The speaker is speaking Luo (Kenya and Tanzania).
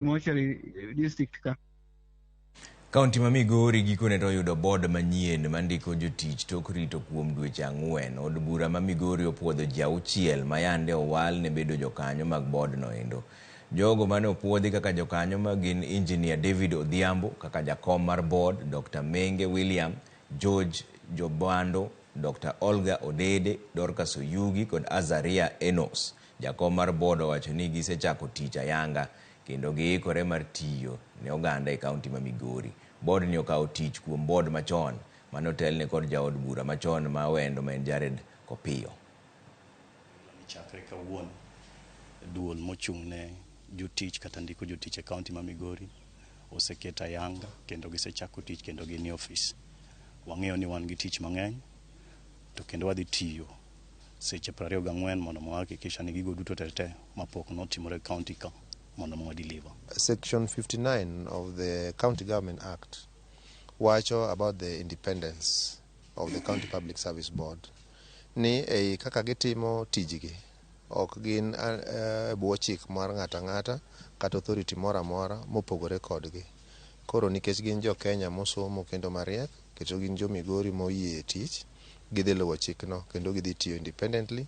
Mortuary district ka. Kaunti ma Migori gikone to oyudo board manyien mandiko jotich tok rito kuom dweche 4. Od bura ma Migori opuodho ji 6 ma yande owal ne bedo jokanyo mag board no endo. Jogo mane opuodhi kaka jokanyo ma gin Engineer David Odhiambo kaka jakom mar board, Dr. Menge William, George Jobando, Dr. Olga Odede, Dorcas Oyugi kod Azaria Enos. Jakom mar board owacho ni gisechako tich ayanga kendo giikore mar tiyo ne oganda e kaunti ma Migori. Board ni okawo tich kuom board machon mane otelne kod jaod bura machon ma Awendo ma en Jared Kopiyo. Chakre kawuono, duol mochung' ne jotich kata ndiko jotich e kaunti ma Migori oseketo ayanga kendo gisechako tich kendo gin e ofis. Wang'eyo ni wan gi tich mang'eny to kendo wadhi tiyo seche 24 mondo wahakikisha ni gigo duto te mapok notimore e kaunti ka mondo wa deliver. Section 59 of the County Government Act wacho about the independence of the County Public Service Board ni ei kaka gitimo tijgi ok gin e bwo chik mar ng'ato ang'ata kata authority moro amora mopogore kodgi. Koro nikech gin jo Kenya mosomo kendo mariek kendo gin jo Migori moyie tich, gidhi luwo chikno kendo gidhi tiyo independently.